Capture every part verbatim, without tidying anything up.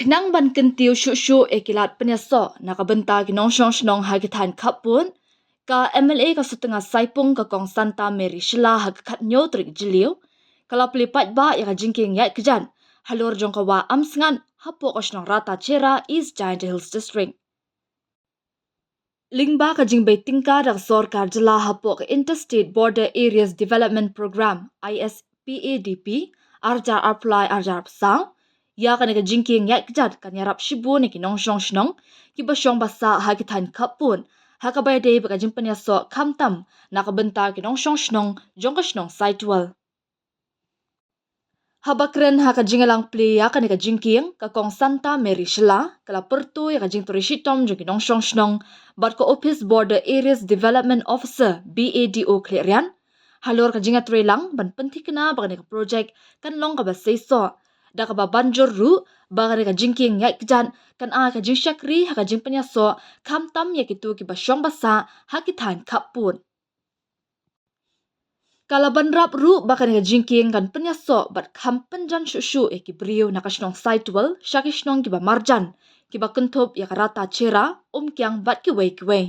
Khnang ban kyntiew shuh shuh ïa ki lad pynïasoh na ka bynta ki nongshong shnong ha ki thaiñ khappud, ka M L A ka Sutnga Saipung, ka Kong Santa Mary Shylla, ha ka khathynñiew tarik Jylliew, ka la plie paidbah ïa ka jingkieng ïaid kjat halor jong ka wah Amsngat hapoh ka shnong Ratacherra, East Jaintia Hills District. Lyngba ka jingbei tyngka da ka sorkar jylla hapoh ka Interstate Border Areas Development Programme, I S P A D P, arhajar arphew lai arhajar arphew saw, ïa kane ka jingkieng ïaid kjat kan ïarap shibun ïa ki nongshong shnong kiba shong ba sah ha ki thaiñ khappud, ha kaba ïadei bad ka jingpynïasoh khamtam na ka bynta ki nongshong shnong jong ka shnong Saitwel. Haba kren ha ka jingïalang plie ïa kane ka jingkieng, ka Kong Santa Mary Shylla ka la pyrto ïa ka jingtrei shitom jong ki nongshong shnong bad ka Office Border Areas Development Officer, B A D O, Khliehriat halor ka jingïatreilang ban pynthikna ba kane ka projek kan long kaba seisoh, da kaba ban jur ruh ba kane ka jingkieng ïaid kjat kan ai ka jingshakri ha ka jingpynïasoh khamtam ïa kito kiba shong ba sah ha ki thaiñ khappud. Ka la bynrap ruh ba kane ka jingkieng kan pynïasoh bad kham pynjan shuh shuh ïa ki briew na ka shnong Saitwel sha ki shnong kiba marjan, kiba kynthup ïa ka Ratacherra, Umkiang bad kiwei kiwei.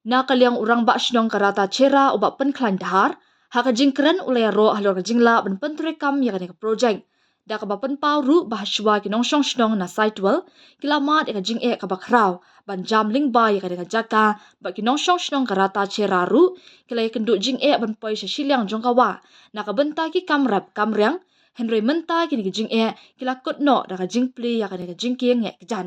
Na ka liang u Rangbah Shnong ka Ratacherra, u Bah Pynkhlaiñ Dhar, ha ka jingkren u la ïaroh halor ka jinglah ban pyntreikam ïa kane ka projek, da kaba pynpaw ruh ba hashwa ki nongshong shnong na Saitwel ki la mad ïa ka jingeh kaba khraw ban jam lyngba ïa kane ka jaka, bad ki nongshong shnong ka Ratacherra ruh ki la ïakynduh jingeh ban poi sha shiliang jong ka wah na ka bynta ki kam rep kam riang, hynrei mynta kine ki jingeh ki la kut noh da ka jingplie ïa kane ka jingkieng ïaid kjat.